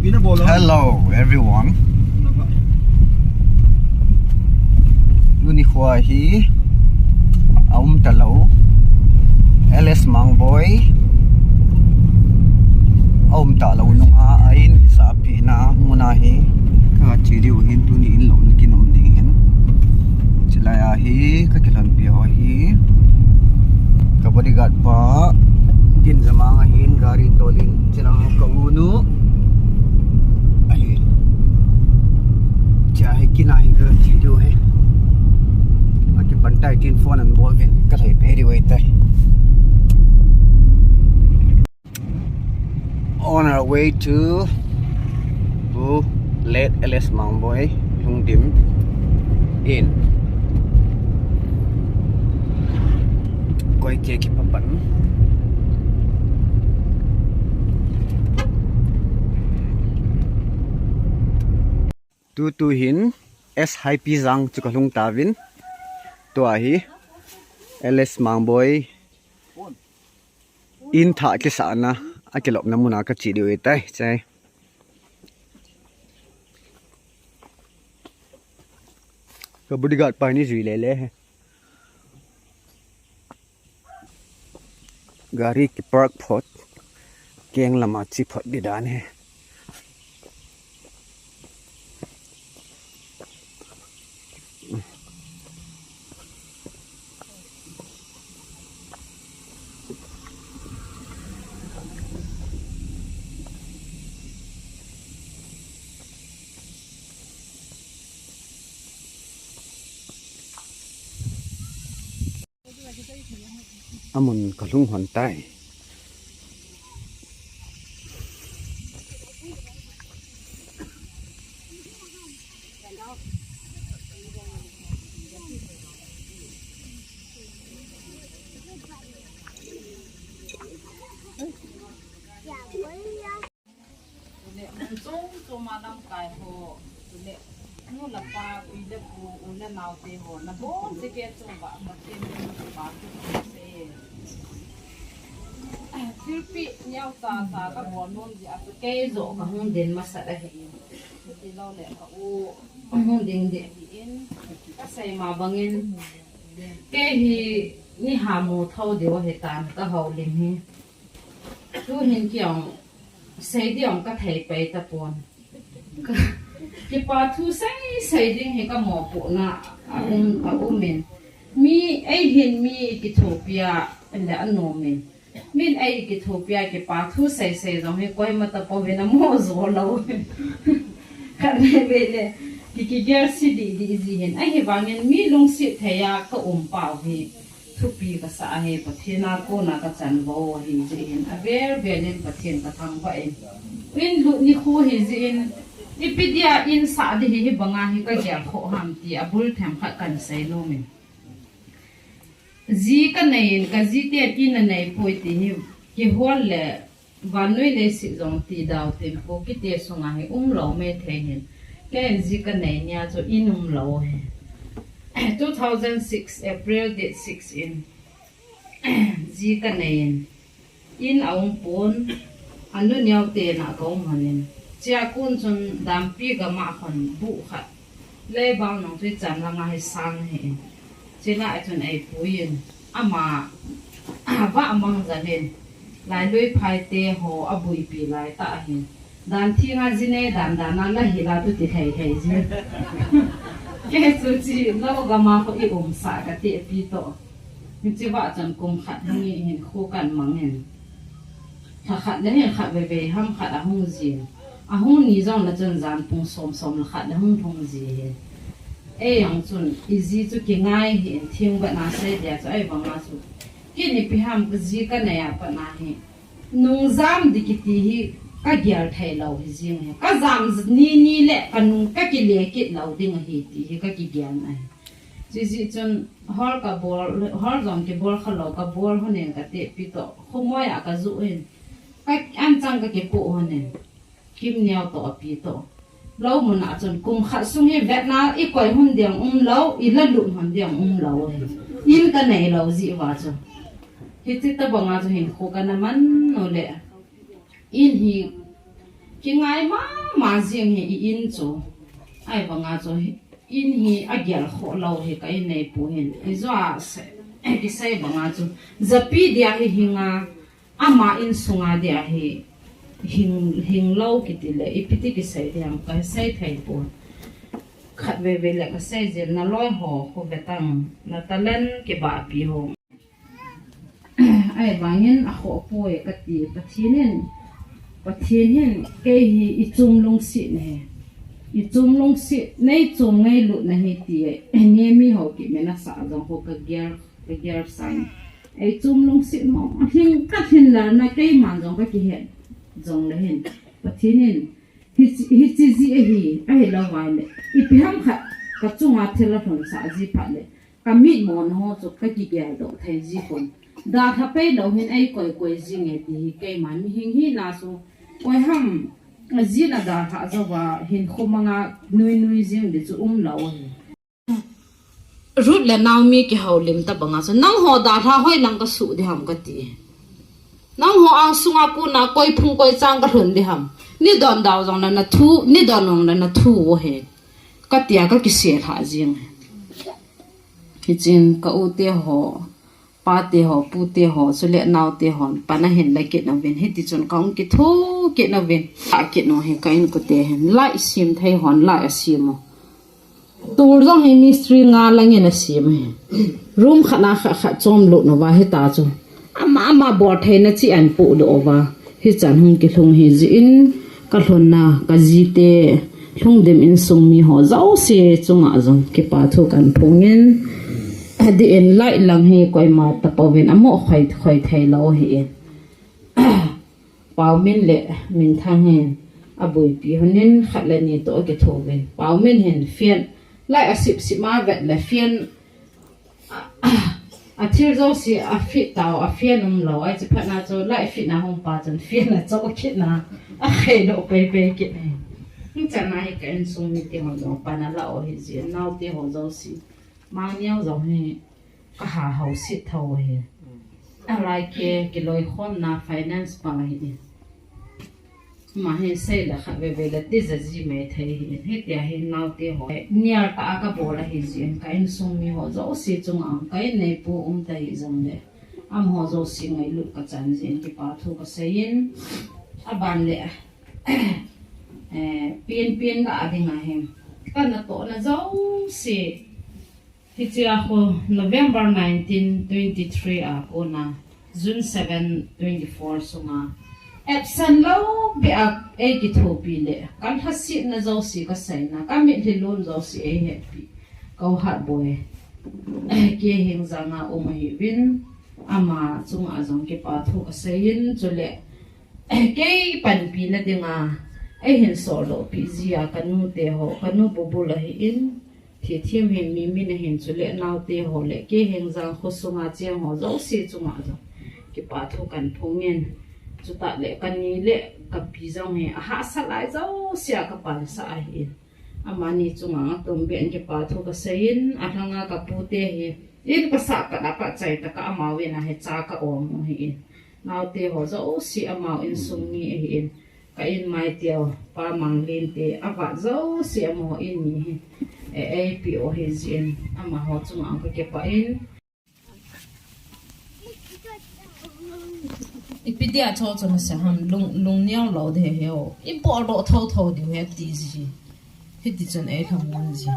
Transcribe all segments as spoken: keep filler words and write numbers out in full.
Hello everyone. Tuni khoa hi aum talou. L S Mangboi aum talou nunga a in isahpeh na muna hi kache diu hin, tuni in lou na kin um ding hin. Chulai a hi kakilhonpi ho hi ka bodyguard pa Ginjamang ahin, gari tolin, chulai a ka u nu ahi. Cha hi kina hi kache diu hi. Akipan tai tin phone an bol vin kalhai pe diu ahitai. On our way to, to late L S Mangboi Lhungdim in. Koike kipapan. Tutu hin S Haipijang chu kalhung tauvin. Tua hi L S Mangboi in thah kisahna, akilopna muna kache diu ahitai, chai. Ka bodyguard pa ni jui lele hi. Gari kipark phot, keng lama che phot ding dan hi. Amun kalhung hon tai. Tule, mun chom chom a lamkai ho, tule, nu le pa, pi le pu, u le nao te ho, nabon cheh cheh chom uva, Pathen min thangvah in sei. Thilpeh neocha cha kabol nom jeh a chu kei joh kahung ding masat ahi. Chuti lou le ka u hung ding ding ahin, kasei ma bangin, kei hi ni ha mu tho diu ahitan, ka houlim hi. Tuhin kei jong sei ding jong kathei pai tapon. Kipa thu sei sei ding hi kamopohna a um, a um in. Mi, eihin mi kithopia le anom in. Min ei kithopia kipa thu sei sei jong hi koima tapouvin amo jo lou. Khat le vei le ki, kigel se didi ji hin. Ahivangin mi lungset thei a ka um pau hi thupi kasa ahi, Pathen a kona kachan bou ahi jeh hin, avel vel in Pathen kathangvah in. In lut nikho hi jeh in, ipi dia in sah ding hi, hibanga hi kagel khoh ham ti abul themkhat kahin sei nom in. Ji kanei in, kaji ten in anei poi ti hi kihol le, vannoi leiset jong ti dau tin, Kukite sunga hi umlou maithei hin. Kei in ji kanei nia chu in umlou hi. Two thousand six, April date six in ji kanei in, in aumpon, anu neo tena kaum hon in. Chia kon chun dampi gama hon buh khat, leibang nung tui chan langa hi sang hi in. Chulai a chun eipui in, ama, avah mang jal in, lailui phaite ho abuipi laitah ahin. Dan thenga ji nei dan dan a la hi la tuti thei thei ji. Kei chu chi lou gama kho i umsah katehpi toh. Hiche vah chun kum khat hi hinkho kan mang in. Lha khat le hin khat veve ham khat ahung jin. Ahung ni jong le chun jan pung som som le khat le hung lhung ji hin. Ei jong chun iji chu kingai hin, thingvah na sei dia chu ahivanga chu. Kei in ipi ham kaji kanei a pat na hi. Nungjam ding kiti hi kagel thei lou hi jing hi. Kajam ni ni le kanung kakile kit lou ding ahi ti hi kakigel na hi. Chujeh chun hol kabol, hol jong kibol khalou, kabol hon in katehpi toh. Khomoi a kajoh in. Ka, anchang kakipoh hon in. Kim neo toh api toh. Lou mun a chun kum khat sung hi vetna i koi hon ding umlou, i lalut hon ding umlou hi. In kanei lou jeh uva chu. Hiche tabang a chu hinkho kana man u le. In hi Kingai mama jing hi i in chu. Ahivanga chu hi, in hi agel khoh lou hi ka in neipu hin. Ijo a se, kisei banga chu. Japi dia hi hinga, ama insunga dia hi hing, hing lou kiti le, ipi ti kisei ding ham kasei thei pon. Khatvei vei le kasei jin, na loi ho, khu vetang, na talent kibahpi ho. Ahivangin akhoh poi kati, Pathen in, Pathen hin kei hi i chum lungset na hi. I chum lungset, nei chum ngailut na hi ti, Nehemiah ho kimin asah jong khu ka gel, ka gel sang. Ei chum lungset mo, hing ka hin la na keiman jong ka kihet jong le hin. Pathen in, hiche, hiche ji ahi, ahilou vai le. Ipi ham khat, ka chunga thil alhun sah ji phat le. Ka mit mo na ho chu ka kigel doh thei ji pon. Dalha pei lou hin ei koi koi ji nge ti hi keiman mihing hina chu. Koi ham, ajin adalha jou va hin khomanga nui nui jing di chu um lou ahi. Ruth le Naomi kihoulim ta banga chu, nangho dalha hoilang kasuh di ham kati. Nangho angsunga kona koi phung koi chang kalhun di ham. Ni don dau jong le na thu, ni don jong le na thu u hi. Katia ka kiselha jing. Hichun ka u te ho, pa te ho, pu te ho, chule nao te hon, pan ahin la kit nauvin. Hiti chun ka hung kithu kit nauvin. A kit nau hi ka inkote hin. Light sem thei hon, light asem u. Tul jong hi mistri nga langin asem hi. Room khat na khat khat chom lut nauva hita chu. Ama, ama bol theina chi an pu doh uva. Hichan hung kilhung hi jin ka lhunna ka jite lhungdim insung mi ho jouse chunga jong kipa thu kan phongin. Adeh in light lang hi koima tapouvin amo khoi, khoi thei lou hi in. Paomin le Minthang hin abuipi honin khat le ni toh akithouvin. Paomin hin fan light asip sip ma vet le fan a, a, athil jouse afit tau, a fan umlou. Ahi chu phatna chu light fitna hung pa chun fan achoh kit na. Akhei doh pei pei kit ne. Hichan a hi ka insung mite hon jong pan ala u hi jin, naote ho jouse. Mangneo jong hi ka ha hausit tho hi. Alai ke kiloikhomna finance pa hi. Ama hi seile khat veve le tija ji mai thei hi. Hitia hi naote ho. Nial tah a ka bol ahi jin ka insung mi ho jouse chunga ka in neipu um ta hi jong le. Amaho jouse ngailut ka chan jin kipa thu ka seiyin. Aban le, eh, pin pin la a dinga hi. Ka natohna jouse. Hichea khu November nineteen twenty-three a kona June seven twenty-four sunga absent lou beh a ei kithopi le ka lhasetna jouse ka seina, ka mitlhi lon jouse ei hetpi. Ka u Hatboi Keheng janga um ahiuvin, ama chunga jong kipa thu ka seiyin, chule kei panpina dinga ei hin soldoh pi jia ka nute ho, ka nu Bubul ahin, Thithem hin, Mimin ahin, chule naote ho le Keheng jang khosunga cheng ho jouse chunga jong kipa thu kan phongin. Chutah le ka ni le ka pi jong hi ahahsa lai jousea ka pansah ahin. Amani chunga tumbeh in kipa thu ka seiyin, alhanga ka pute hi in ka sah pat a pat chai tah a amauvin ahi cha ka om u ahin. Naote ho jouse amau insung mi ahin. Ka in mai teu, Pa Manglin te, avat jouse amaho in mi hi. E, eipi u ahi jin, amaho chunga ka kipah in. Ipi dia cho cho na sa ham, lung, lung niau lo de he o. I bol doh tho tho diu he ti ji. Hiti chun ei lham ngon ji.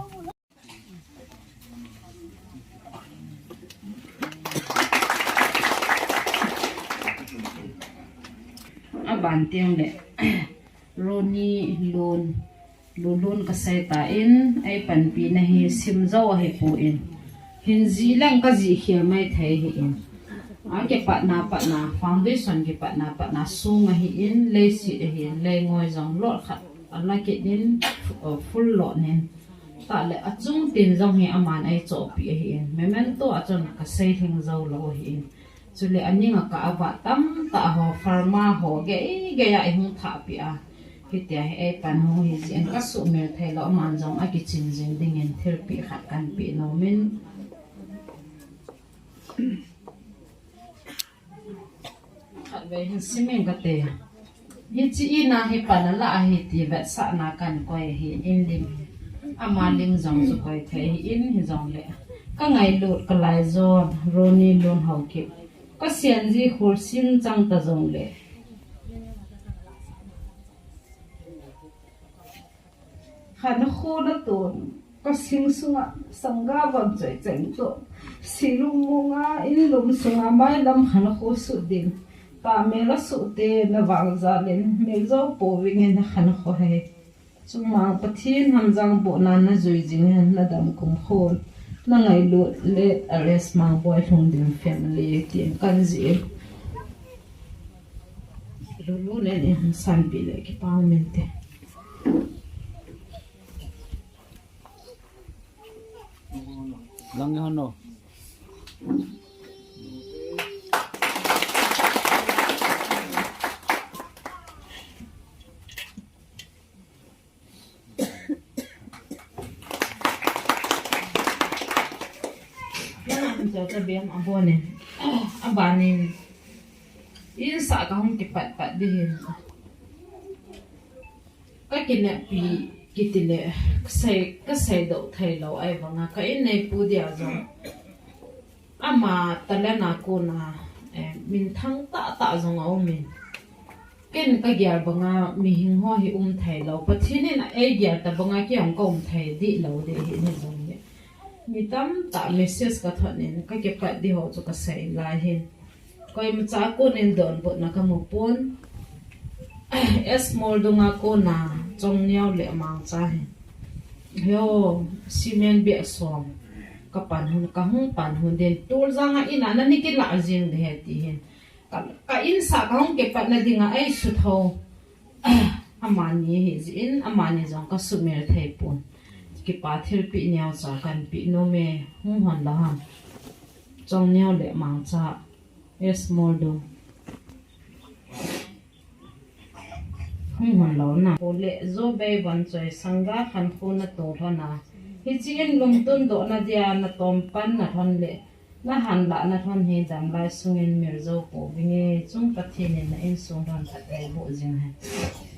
Aban teng le, Ronnie Lun, Lulun ka sei tan, ei panpina hi sim jou ahi pon. Hin ji leng ka ji khel mai thei ahin. A kipatna patna, foundation kipatna patna sung ahin, leiset ahin, leingoi jong lot khat, ala kit in, fu-, full lot in. Tah le achung tin jong hi aman ei chohpi ahin. Memento a chun ka sei lhing jou lou ahin. Chule aning a ka avat tamtah ho, pharma ho, gei gei a ei hung thahpi a. Hitia hi ei pan hung hi jin ka suhmil thei lou, aman jong akichin jing dingin thilpeh khat kan pe nom in. Khatvei hin simin ka te. Hiche in a hi pan ala ahi ti vetsahna kan koi ahi in lim. Ama lim jong chu koi thei ahi in hijongle. Ka ngailut ka laijon, Ronnie Lunhaokip. Ka sianji khulsin chang ta jongle. Khankho na ton, ka sing sunga sangga vang choi cheng to. Silung munga in lum sunga mailam khankho sut ding. Pamela sute na vang jalin, Mirzo Povinge na khankho hei. Chungmang Pathen hamjang bohna na jui jing hen na dam kumkhon. Na ngailut le Ales Mangboi Lhungdim family tin kan jih e. Lulu nen e hung sanpi le kipah mente. Lang ni hon lo. Yan a hung cha cha bem abon e. Abanin. Insah ka hung kipat pat ding hin. Ka kineppi kiti le, ka sei, ka seidoh thei lou ahivanga, ka inneipu dia jong. Ama talent a kona, eh, minthang tahtah jong aumin. Ken ka gel banga mihing ho hi um thei lou. Pathen in eigel ta banga kei jong ka um thei dih lou ding ahi, hijong le. Mi tamtah message ka thot in, ka kipat ding ho chu ka sei lai hin. Koimacha konin donbutna ka mu pon. S Moldung a kona Chongneo le Mangcha hi. Heo, cement bag som. Ka pan hon, ka hung pan hon den. Tuljang a in a nani kilah jing ding ahi ti hin. Ka, ka insah ka hung kipatna dinga ei sutho. Amani hi jin, amani jong ka sumil thei pon. Kipa thilpeh neocha kan peh nom e, hung hon la ham. Chongneo le Mangcha. S Moldung. Hung hon lou na. Ko le Zobei Vanchoi sangga khankho na to lhon a. Hiche in lungtun dohna dia na tom pan na lhon le. Na hanlah na lhon hi damlai sungin Mirzo Povinge, chung Pathen in na insung lhon khat ei boh jing hen.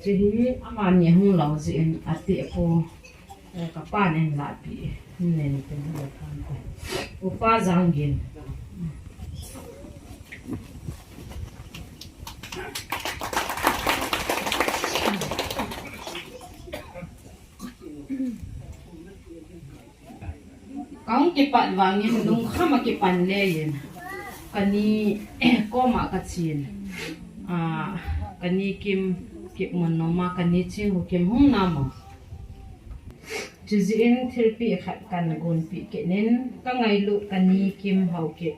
Hiche hi amani hung lou jin ati apo. Eh, ka pan in lahpeh, nen pen le pan ko. Upa Janggin. Ka hung kipat vangin lungkham a kipan le in. Kani koma ka chen. Ah, kani Kim, Kim Monoma, kani Chinghukim hung na mo. Chujin thilpeh khat kan gonpeh kit in, ka ngailut kani Kim Haokip.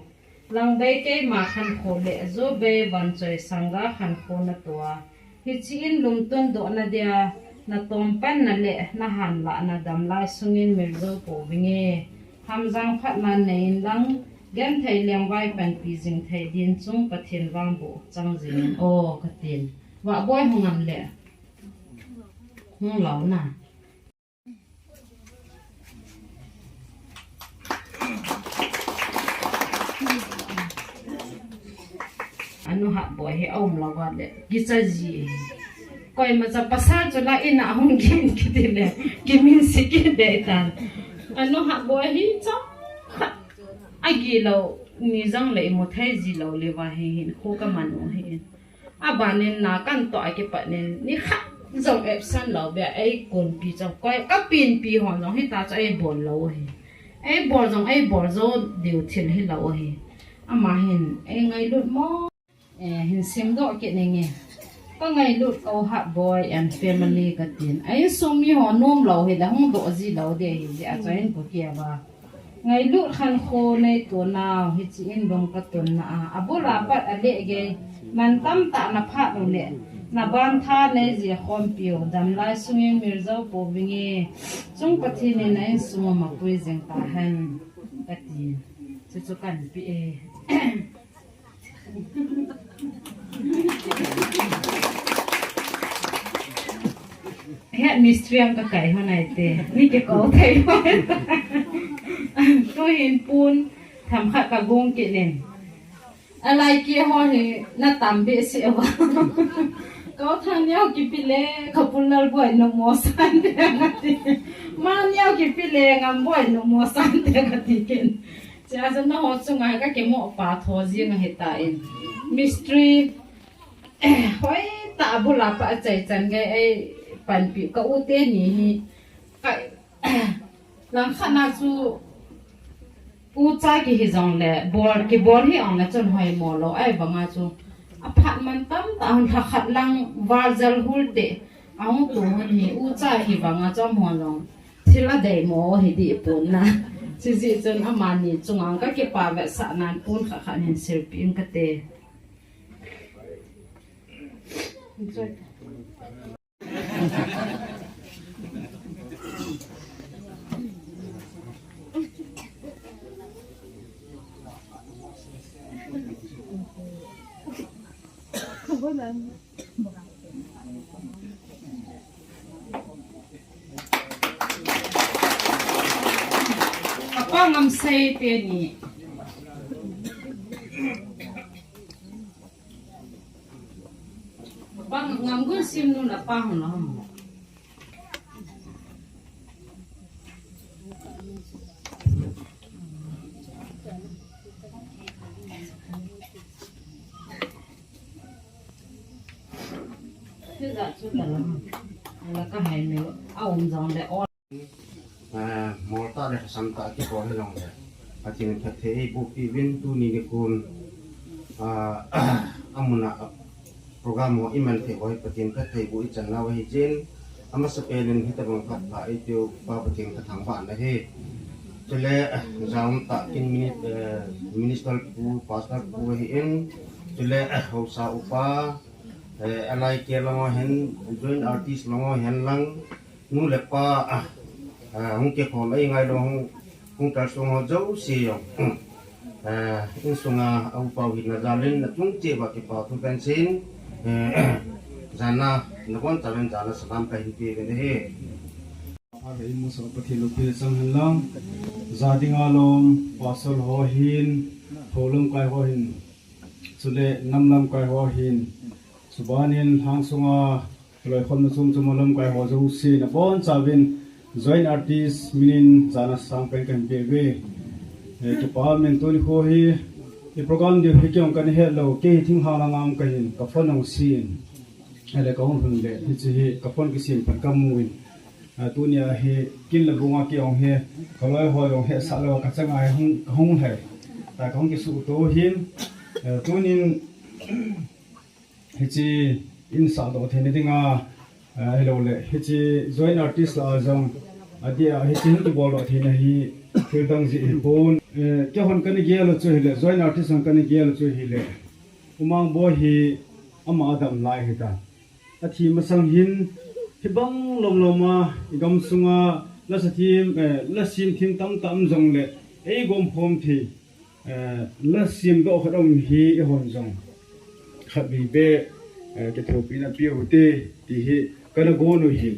Langbei keima khankho le Zobei Vanchoi sangga khankho na to a. Hiche in lungtun dohna dia na tom pan na le na hanlah na damlai sungin Mirzo Povinge. Hamjang phatna nei in lang, genthei lengvai panpi jing thei din chung Pathen vangboh chang jing in o ka tin. Vahboi hung am le. Hung lou na. Anu Hatboi hi aum lou va le, kicha ji. Koimacha pasal chu la in a hung gin kiti le, kimin si kit dei tan. Anu Hatboi hi chomkhat agilou, ni jong le imu thei ji lou le va hi hin, kho ka man u hi in. Abanin na kan toh a kipat in, ni khat jong absent lou beh, ei konpi jong, koi, ka pinpi hon jong hita chu ei bol lou hi. Ei bol jong, ei bol jou diu thil hi lou hi. Ama hin, ei ngailut mo. Eh, hin simdoh kit ning e. Ka ngailut ko Hatboi and family ka tin. Ei insung mi ho nom lou hi le hung doh ji lou ding hi jeh a chu in ko kia va. Ngailut khankho nei to nau, hiche in lung ka tun na a. Abul a pat a leh gei, man tamtah na phat u le, na ban tha nei jia khompi u, damlai sungin Mirzo Povinge, chung Pathen in na insung a mapui jing ta hen, ka ti. Chu chu kan pe e. Head mistress ang ka kai ho nai te. Ni ke ko thei ho. Tu hin pun tham khat ka gong kit nin. A lai ki ho hi na tam behseh a va. Kau tha niau kipi le, kapul lal boi no mo san te kati. Ma niau kipi le, ngam boi no mo san te kati ken. Chia sa na ho chunga ka kimo pa tho jing a hita in. Mystery, eh, hoi ta bula pa chai chan gai ai panpi ka u te ni hi. Ka Langkhat na chu ucha kihi jongle, bol, kibol hi jongle chun hoimo lou, ahivanga chu aphat man tamtah hon lhakhat lang val jal hul te ahung tu hon hi ucha hivanga chu amahon jong thil adeimo hi dih pon na. Chujeh chun amani chunga ka kipa vetsahnan pon khat khat hin silpeh in kate. Apa Ngamsei teni. Bang ngam gun sim nu na pa hon na hom. Thil da chu da lam. Ala ka hai me a um jong le o. Eh, molta le lhasam tah kibol hi jongle, Pathen in phatthei eiboh peh uvin tuni nikho, ah, amun a program ho iman thei ho hi Pathen phatthei boh ichan nau ahi jeh in, amasapen in hitabang phat pha eipe u Pa Pathen kathangvah na ahi. Chule, eh, jaum tah kin mini-, eh, Minister pu, Pastor pu ahin, chule, eh, haosa upa, eh, L I K lang ho hen, Joint Artist lang ho hen lang, nu le pa, ah, ah, hung kikhom ei ngai lou hung, hung kalsong ho jouse jong. Ah, insunga a upa u hina jal in nachung cheh uva kipa thu kahin seiyin, eh, jana, nabonchauvin jana salam kahin pe uvin ahi. Ahin masa Pathen loupi le chang hen lang, ja dinga lom, pasal ho hin, ho lamkai ho hin, chule nam lamkai ho hin, chubanin hangsunga loikhomna chom chom a lamkai ho jouse nabonchauvin Joint Artist minin jana sangpen kahin pe uve. Eh, kipa min tuni kho hi, i program diu hi kei jong kana het lou, kei hi thinghang langa um kahin, ka phone jong sim in. Ahile kahung lhun le, hiche hi ka phone kisem pan kamu in. Ah, tunia hi kin le bunga kei jong hi, ka loi ho jong hetsah lou, ka changa hi hung, kahung lhai. Ta kahung kisuhto hin, eh, tunin, hiche in sahdoh theina dinga, eh, ahilouleh, hiche Joint Artist lah a jong, adia, hiche hin kiboldoh theina hi thil dang jeh hipon. Eh, keihon kana gel u chu hile, Joint Artist hon kana gel u chu hile, U Mangboi hi ama adam lai hita. Athi masang hin, hibang lomlom a, i gamsunga, lasa thim, eh, la sim thim tamtah um jongle, ei gom khom thei, eh, la semdoh khat um hi eihon jong khatvei beh, eh, kithopina peh u hite, ti hi kana gon u ahi.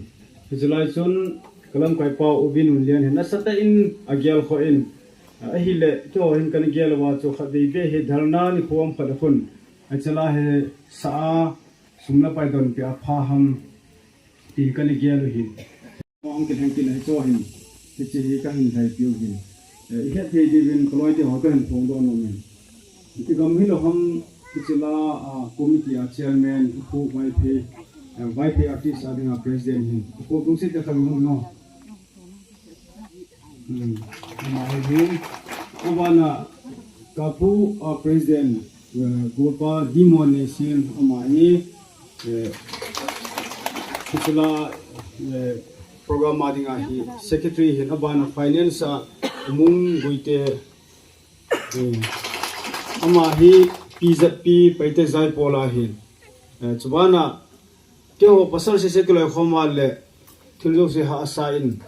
Hiche lai chun ka lamkaipa U Vinunlian hin nasatah in agel khoh in, eh, ahile, keiho hin kana gel uva chu khatvei beh hi dharna nikho um khat a khun, hiche la hi sa a, sum le pai donpi a pha ham, ti kana gel u ahi. Hung kilheng kit ahi chu hin, hiche hi kahin lhaipi u ahin. Eh, i het thei diuvin ka loi teho kahin phongdoh nom in. I gam hilou ham, hiche la, ah, committee a chairman, Pu Vaiphei, eh, Vaiphei Artist a dinga president hin. Pu Tungsit te khavi hung no. Hmm, ama hi hin. Abana ka pu, ah, president, eh, golpa Dimon Nation ama hi, eh, hiche la, eh, program a dinga hi secretary hin, abana finance a Mung Guite, eh, ama hi P Z P Paite Jaipola hin. Eh, chubana keiho pasal sese kiloikhom uva le thil jouse hahsa in,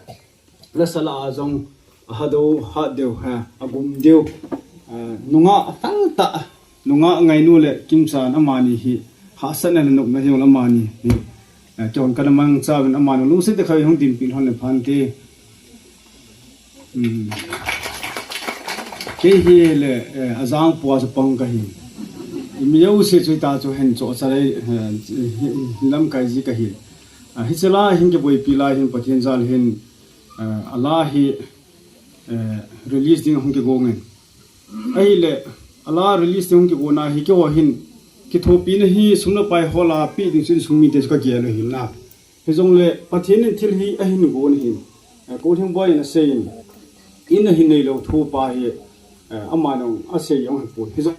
lasa lah a jong ahadou, hat deu, ha, agum deu. Ah, nungah athal tah, nungah ngainu le kimchan amani hi, hahsatna le nopna hijongle amani hi, ah, keihon kana mangcha uvin amani lungset tah khat in hung dinpi lhon le phante. Hmm. Kei hile, eh, ajang pua chapang kahi. Mi jouse chu ta chu hin cho cha lei, eh, lamkai ji kahi. Ah, hiche la hin kiboipi lai hin Pathen jal hin, eh, ala hi, eh, release ding hung kigong in. Ahile, ala release ding hung kigona hi keiho hin, kithopina hi sum le pai hola pe ding chun sung mite chu kagel u ahin na. Hijongle Pathen in thil hi ahin gon ahin. Eh, Kolhing boi in asei in, in ahin neilou thu pa hi, eh, ama nung asei jong hipon. Hijong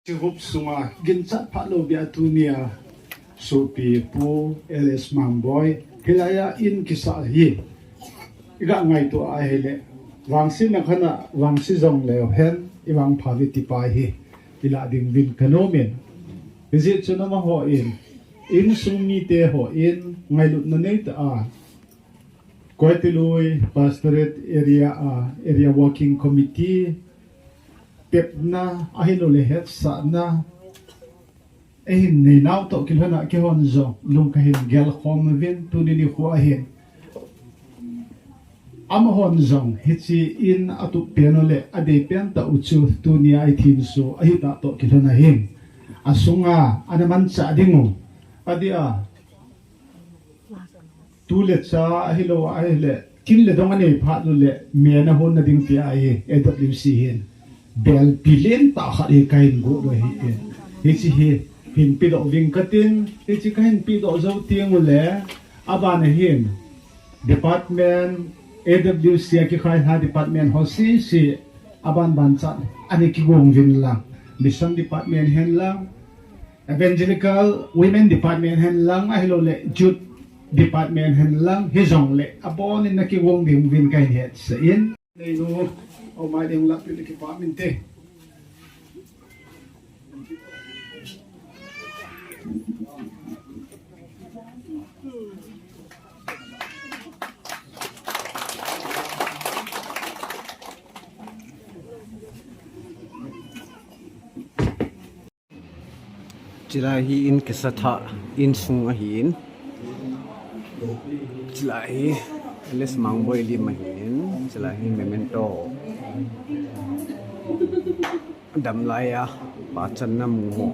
Chigup sunga ginchat phalou bia tunia sopi Pu L S Mangboi hilaiya in kisa hi. Iga ngaito ahile, vangsetna khat a vangset jongleu hen, ivangpha uve tipa hi ilah ding uvin kanomin. Hijeh chun amaho in, insung mite ho in ngailutna neitah a, Koitilui Pastorate Area a, Area Working Committee tepna ahilouleh hetsahna eihin neinau toh kilhona kihon jong lung kahin gelkhom uvin, tuni nikho ahin amahon jong hiche in atup pen u le adei pen tah u chu tunia ithinso ahitah toh kilhon ahin, asunga ana manchah ding u, adeh a, tu le cha ahilou ahile, kin le dong anei phat u le, me ana honna ding tia ahi, A W C hin belpi lentah khat hi kahin got u ahi. Hiche hi hin pedoh ving katin, hiche kahin pedoh jou teng u le, abana hin department, A W C a kikhai ha department ho sese, aban ban chan ana kigong uvin lang, Mission Department hen lang, Evangelical Women Department hen lang, ahilouleh Youth Department hen lang, hijongle abon in ana kigong ding uvin kahin hetsah in. Neinu, omai ding lah pin kipa min te. Chulai hi in kisatha insung ahin. Chulai hi L S Mangboi lim ahin. Chulai hi memento. Damlai a pachanna mu ho.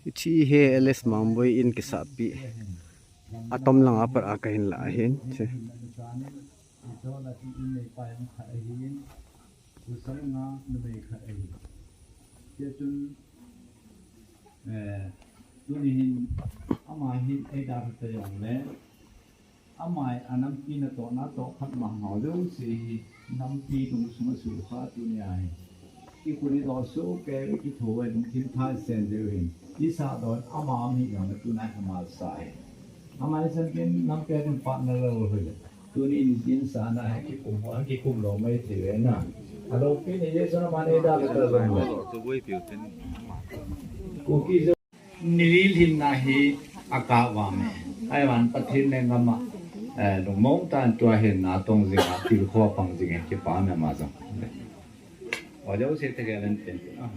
Hiche hi L S Mangboi in kisahpi. Atom langa pat a kahin lah ahin. Che. Tuni hin ama hin eidalha ta jongle, ama a nampi natohna toh khat mang ho jouse hi nampi dungsunga sukha tunia hi. Kikhut idoh soh kei, kitho e, lungthim tha isen jeh u hin. Isah don ama um hi jong tuna hi ama sa hi. Ama isan kin nampi a kin partner lou hoi le. Tuni in, insahna hi kikum ho, kikum lou mai thei ve na. Alopi ni Jesu na mane da ka lou. Kuki jo. Nilil hinna hi akah uvam e. Ahivangin Pathen le ngam a, eh, lungmong tah in tua hin natong jing a, tilkhoa pang jing in kipa um e ama jong. Ajo se te ke len pen. Ah.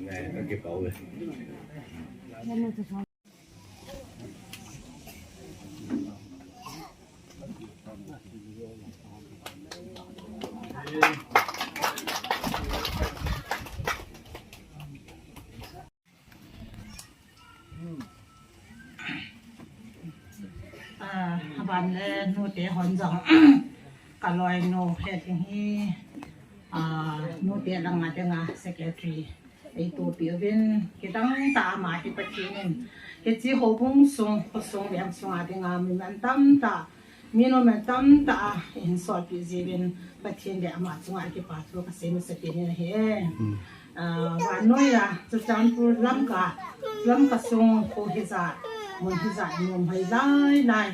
Ne, ka kipa uve. Ah, aban le nute hon jong, ka loinu het ding hi, ah, nute langa dinga secretary. Eitopi uvin, kidang tah a ama hi Pathen in, hiche houbung sung, khosung veng sunga dinga mi mantam tah, mi nom mantam tah a eihin solpeh jeh uvin, Pathen le ama chunga kipa thu kasei masa kit in ahi. Hmm. Ah, vannoi a, Churachandpur Lamka, Lamka sung kho hijat, mun hijat, nom hoi lai lai,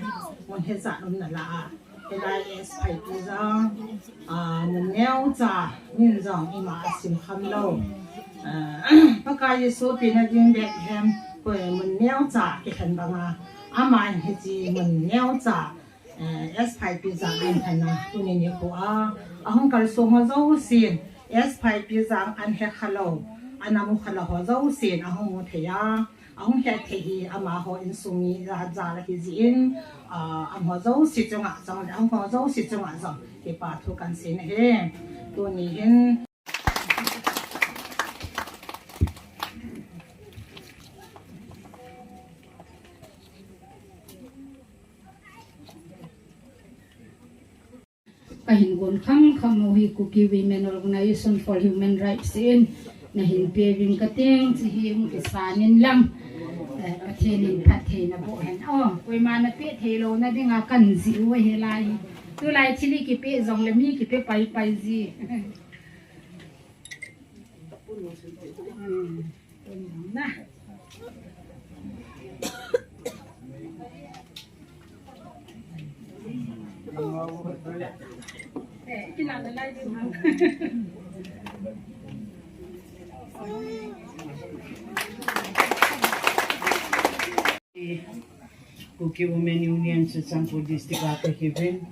mun hijat umna lah a. Hilai S. Phaipijang, ah, mun neocha, min jong ima asim kham lou. Ah, Pakai Jesu pina ding Bethlehem, koi mun neocha kilhen banga, ama in hiche mun neocha, eh, S. Phaipijang ahin lhen a, tuni nikho a, ahung kalsong ho jousen, S. Phaipijang ahin hekha lou, ana mukha lou ho jousen, ahung mu thei a, ahung het thei hi amaho insung mi jal ahi jeh in, ah, amaho jouse chunga jong le, amaho jouse chunga jong kipa thu kahin sei ahi. Tuni hin. Ahin gon kham kham u hi Kuki Women Organization for Human Rights in nahin pe ving kating chi hi hung kisan in lang. Eh, Pathen in phatthei naboh hen. Oh, koima napeh thei louna dinga kan ji u ahi lai. Tulai thil hi kipe jongle mi kipe pai pai ji. Hmm. Kuki Women Union Churachandpur District a kahiuvin,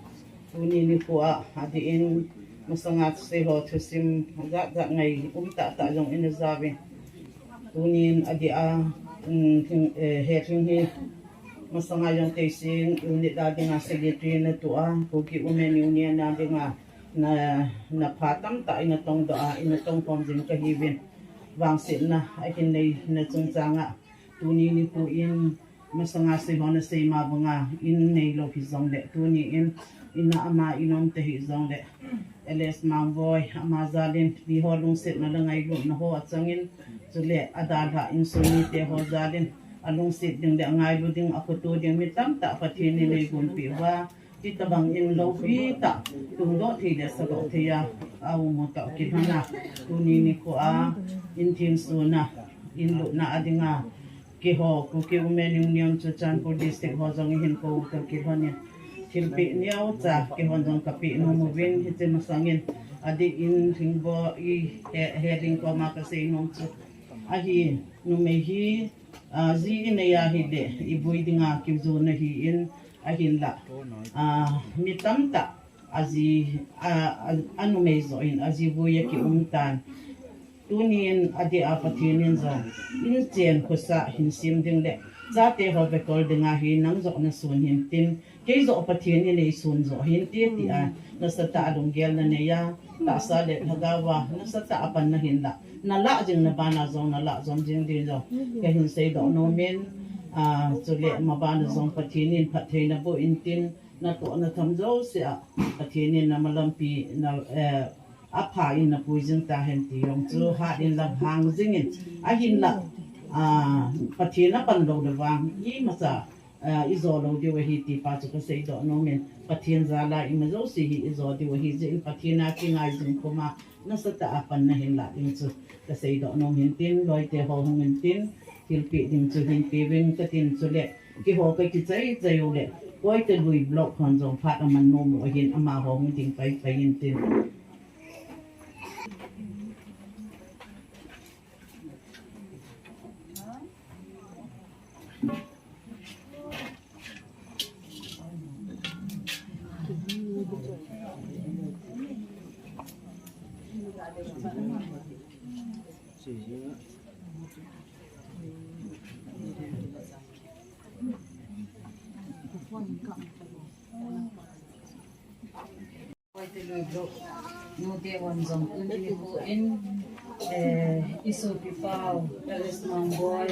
tuni nikho a, adeh in masanga seiho thusim jat jat ngai um tah tah jong ina jauvin. Tunin adeh a, um, thing, eh, he thing hi masanga jong teisin unit a dinga secretary natoh a, Kuki Women Union a dinga na, napha tamtah ina tongdoh a, ina tongkhom jing kahiuvin. Vangsetna ahin nei na chungchang a, tuni nikho in masanga seiho nasei ma banga in neilou hijongle, tuni in ina ama in um tahih jongle, L S Mangboi ama jal in miho lungsetna le ngailutna ho achang in, chule adalhah insung mite ho jal in alungset ding le angailu ding, akhoto ding mi tamtah Pathen in eigonpeh uva, hitobang in loupi tah tungdoh thei le sadoh thei a aum u toh kilhon a, tuni nikho a in thensona, in lutna a dinga keiho Kuki Women Union Churachandpur District ho jong ihin kou u toh kilhon in, thilpeh neocha keihon jong kapeh nom uvin, hiche masang in adeh in Lhingboi, he, he Lhing koma kasei nom chu ahi, numei hi, ah, ji inei ahile ivui dinga kijona ahin, ahinla, ah, mi tamtah aji, a, a, anumei joh in aji vui akium tan. Tunin adeh a Pathen in jong inchen khosah hin sem ding le chate ho vekol dinga hi nang joh nasun hintin, kei joh Pathen in eisun joh hinte tia nasatah a lunggel nanei a, tahsa le lhagao a nasatah a pan nahin lah, nalah jing na bana jong nalah jom jing ding jong kahin seidoh nom in, ah, chule mabana jong Pathen in phatthei naboh intin, natohna tham jouse a Pathen in namalampi na, eh, apha in napui jing tahen ti jong chu hat in lang hang jing in, ahinla, ah, Pathen apan lou le vang imacha, ah, ijo lou diu ahi ti pa chu kaseidoh nom in, Pathen jal a ima jouse hi ijo diu ahi jeh in Pathen a kingai jing khom a nasatah a pan nahin lah ding chu kaseidoh nom hintin, loite ho hung intin, thilpeh ding chu hin pe ving katin, chule keiho kakichai chai u le, Koite lui block hon jong phat aman nom u ahin, amaho hung ding pai pai intin. Koite lui block nute hon jong tuni nikho in, eh, isopi pau, L S Mangboi,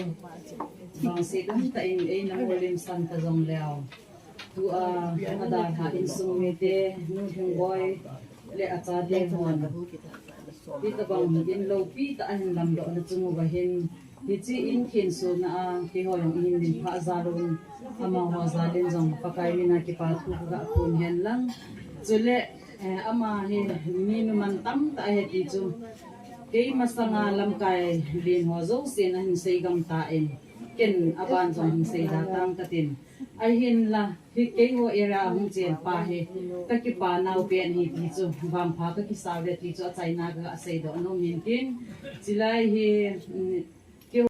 vangset umtah in eina holim san ta jong leu, tua adalhah insung mite, nu Lhingboi le achate hon hitobang in loupi tah a hin lamdohna chung uva hin, hiche in thensona a keiho jong ihin min phah jal un, amaho jal in jong Pakai mina kipa thu kaga phon hen lang. Chule, eh, ama hi mi numan tamtah ahi ti chu kei masanga lamkai len ho jousen ahin sei gam tan, ken aban jong hin seida tang katin. Ahinla, hi keiho area a hung chen pa hi kakipa nau pen ahi ti chu, vangpha kakisah uve ti chu achaina kaga seidoh nom hintin. Chulai hi, mm, keiho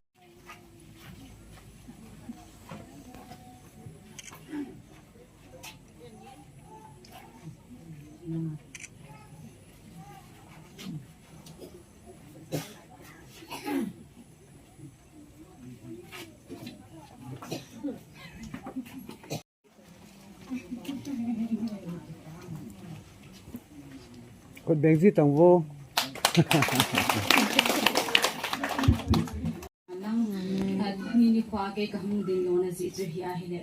Khut beng ji tang vo. Nang, ah, tuni nikho a kei kahung ding lona jeh chu hi ahile,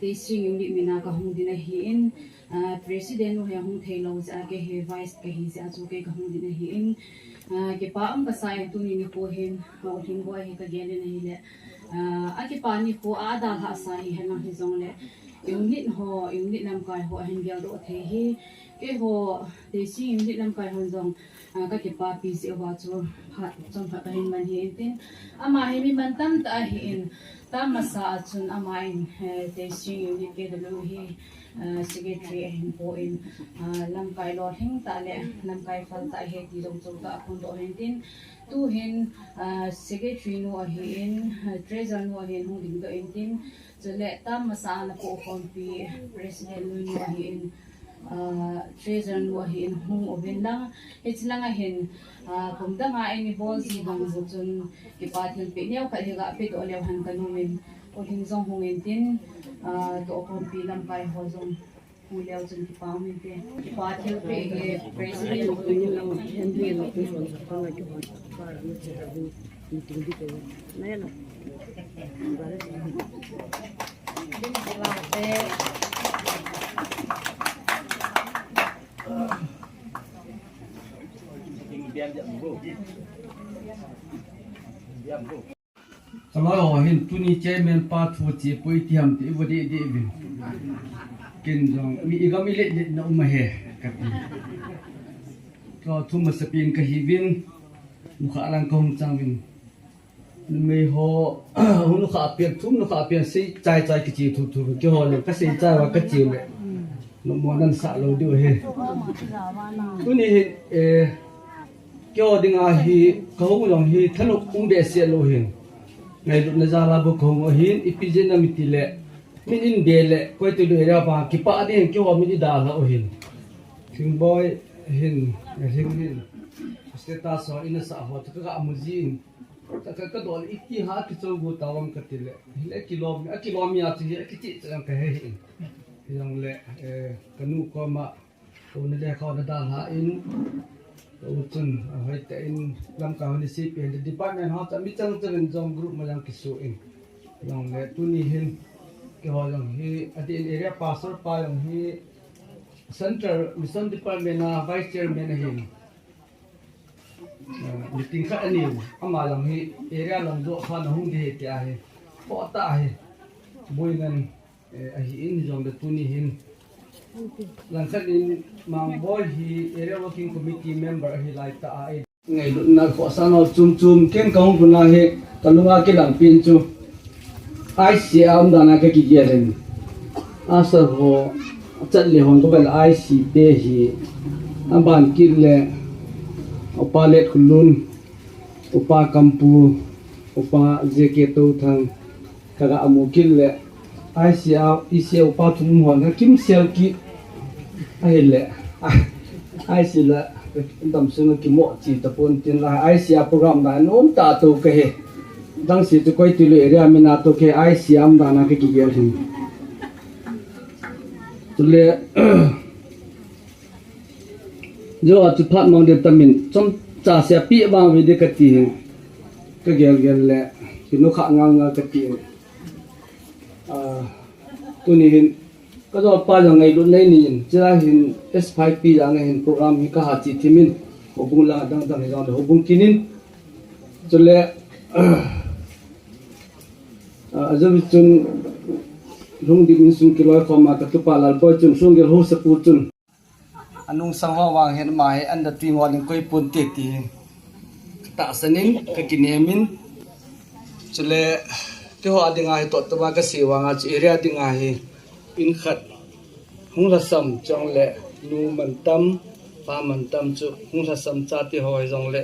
Teising unit mina kahung din ahin, ah, president nu hi ahung thei lou jeh a kei hi vice kahi jeh a chu kei kahung din ahin, ah, kipa um kasa e tuni nikho hin, ah, U Lhingboi hi kagel in ahile, ah, akipa nikho a adalhah sa hihen lang hijongle, unit ho, unit lamkai ho ahin geldoh thei hi, keiho Teising unit lamkai hon jong, ah, kakipapi jeh uva chu phat chomkhat kahin man hi intin, ama hi mi mantam tah ahin, tam masa a chun ama in, eh, Teising unit K W hi, ah, secretary ahin po in, ah, lamkai lolhing tah le lamkai phal tah ahi ti jong chomkhat aphondoh hin tin, tuhin, ah, secretary nu ahin, ah, treasurer nu ahin hung dingdoh in tin, chule tam masa a ana pokhompi president nu ahin, ah, treasurer nu ahin hung uvin lang, hiche langa hin, ah, kum danga eini bol ji bang chu chun kipa thilpeh neokhat hi gapedoh leu hen kanom in, U Lhing jong hung intin, ah, tohkhompi lamkai ho jong hung leu chun kipa um inte. Kipa thilpeh hi president Kaloi ho hin tuni chairman pa thu chepoi ti ham ti ivo deh deh uvin. Ken jong mi igam ilet let na um ahi kati. Ka thu masapen kahiuvin, nukha lang kahung chang uvin. Numei ho, hung nukha pen, thum nukha pen, sei chai chai kiche thu thu, keiho le, kasei chai uva kache le. Numo nan sah lou diu ahi. Tuni hi, eh, keiho dinga hi, kahung jong hi, thanop um behseh lou hin. Ngailutna jal a bou kahung u ahin, ipi jeh ham itile, min in be le, Koitui area pa, kipah ding, keiho min idalhah u ahin. Lhingboi hin, Lhing hin, status ho, ina sah ho, chu kaga mu jin. Ka, ka, kadol iti ha kichou gu tavang katile. Hile kilom, akilom a chu hi, akicheh cheh kahe hi. Hijongle, eh, kanu koma, kouna le kho nadalhah in. Ka u chun, ahoitah in, lamkai ho ni C P M department ho, chu mi chang chang in jong group ma jong kisu in. Hijongle, tuni hin, keiho jong hi, adeh in area pastor pa jong hi, Central Mission Department a Vice Chairman ahin. Ah, meeting khat anei u, ama jong hi area lang joh khat ahung ding ahi tia hi. Pota hi. Boinan, eh, ahin hijongle tuni hin. Langkhat in Mangboi hi Area Working Committee member ahi laitah a, eh, ngailutna khohsah nau chom chom, ken kahung lhun a hi, kalunga kilang pen chu. I C a umdan a kakigel in. Asa ho, chat le hon kavel I C te hi. Aban kit le, Upa Letkholun, Upa Kampu, Upa J K Touthang, kaga mu kit le, I C a, I C a upa thum hon kakimsel kit. Ahile, I C la, damsung a kimo chi tapon tin la, I C a program na nom ta to kahe. Dang si tu Koitui area mina to kahe, I C a umdan a kakigel hin. Chule, jo a chu phat mang de tamin, chomcha se pi bang ve de kati hin. Kagel gel le, kinu kha ngal ngal kati hin. Ah, tuni hin, kajol pa jong ngailutna nei in, chule hin S five P jong hin program hi kaha chi thimin, houbung la dang dang hi jong le houbung kinin. Chule, ah, ajou chun, Lhungdim insung kiloi khom a katupa Lalboi chun, Sunggel Hausapu chun. Anung sang ho vang hin ama hi, an da tui ngol in koi pon te ti. Katahsan in, kakinem in. Chule, keiho a dinga hi toh toma kasei vang a chu area dinga hi. In khat, hung lhasam chong le, nu mantam, pa mantam chu, hung lhasam chate ho hi jong le.